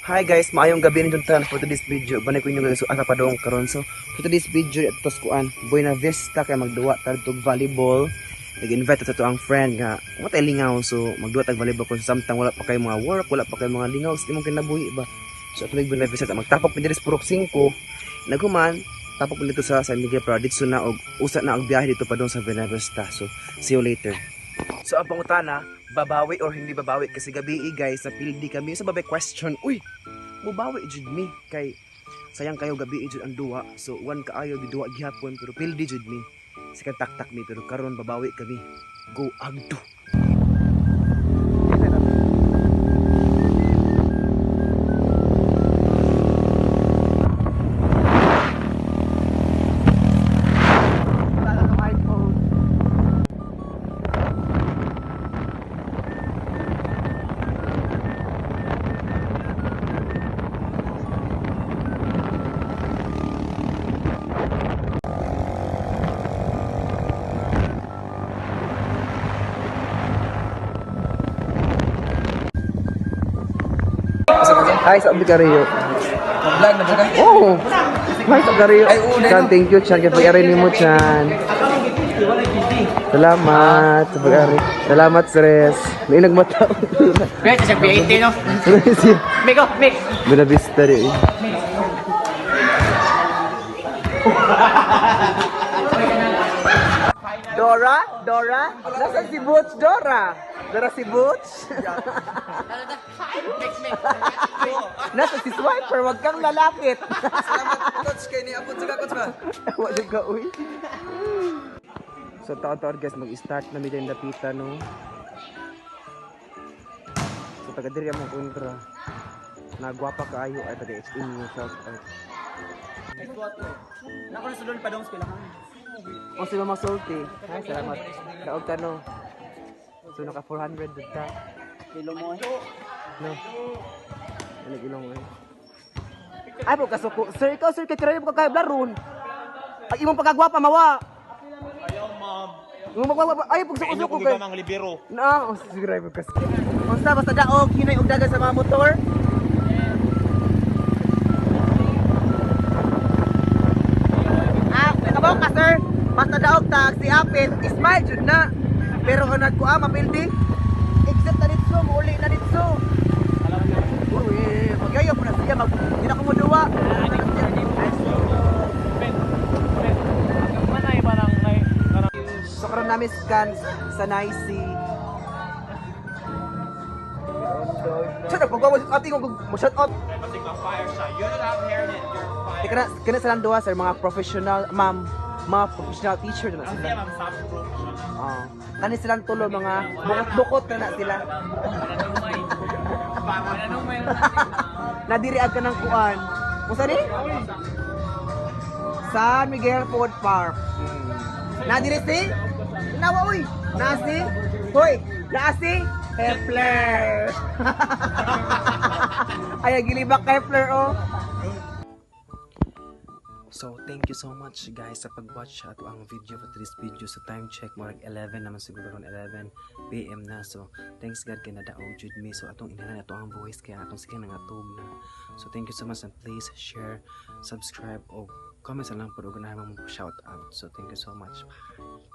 Hi guys, maayong gabi ninyong tanan for today's video. Banay ko inyo guys, so asa pa dong karon. So for today's video ato sa kuan, Buena Vista kay magduwa tadtog volleyball. Nag-invite sa to ang friend nga wa tay lingaw, so magduwa tag volleyball kung samtang wala pa kay mga work, wala pa kay mga lingaw, sa imong kinabuhi ba. So ato mig Buena Vista magtapok mi diri sa Purok 5. Naghuman tapok mi dito sa San Miguel para didto na og usa na og biyahe dito pa dong sa Buena Vista. So see you later. So ang pangutana, babawi or hindi babawi kasi gabi eh, guys, sa pildi kami sa babay question. Uy, mubawi jud mi kay sayang kayo gabi jud ang duwa, so one kaayo giduwa gihapon pero pildi jud mi, sikan taktak mi, pero karon babawi kami, go agdo. Hi sa Abdi Carillo. Vlog na ba ka? Oh. Hi sa Carillo. Ay, una, Chan, no? thank you Chan kay pag-ari nimo Chan. Salamat sa pag-ari. Salamat Sres. May nagmata. Kaya sa B18, no? Mik, oh, Mik! Buena Vista rin. Dora? Dora? Nasaan si Butch? Dora? Dora si Butch? Mik, Mik. Nasa si Swiper, wag kang lalapit. Salamat, coach, kay niabot sa coach ba? Wag ka, uy. So, taon-taon guys, mag-start na mi dyan dapita, no? So, taga diri among kontra. Nagwapa kaayo ay taga HMU, shout out. Nako na sulod pa dong sa O si Mama Sulti. Ay, salamat. Daog ka, no? So, naka 400 dito ta. Kilo mo. No. Ano ilong eh. Ay, po kasuko. Sir, ikaw, sir, kay kirayo ka kay blaron. Ay, imong pagkagwapa, mawa. Ayaw, ma'am. Imong pagkagwapa, ay, pagsuko-suko Kay kay. mga libero. Na, oh, siguro ay pagkas. Unsa basta daog hinay og dagan sa mga motor? Ah, kabaw ka sir. Basta daog tag si Apple, Smile jud na. Pero kung nagkuha, mapildi. Except na ditso, muuli na ditso. Uy, Magayo po na siya mag di na ko moduwa. So karon namin scan sa Nicey. Shut up, pagwawa sa ating mo shout out. You don't have hair net, you're fire. Teka na, kana silang duha sir, mga professional, ma'am, mga professional teacher na sila. Siya, ma'am, sa professional. Oh. Kani silang tulo mga bukot-bukot na na sila. Nadiri ag ka ng kuan. Kung ni? San Miguel Food Park. Nadiri si? Nawa uy. Nasi? Hoy, nasi? Kepler. Ay, gilibak Kepler oh. So, thank you so much guys sa pag-watch ato ang video for today's video. So, time check, murag 11 naman siguro ron, 11 PM na. So, thanks God kay nadaog jud mi. So, atong inahan ato ang voice kaya atong sige nangatog na. So, thank you so much and please share, subscribe o comment sa lang po og ganahan mo shout out. So, thank you so much. Bye.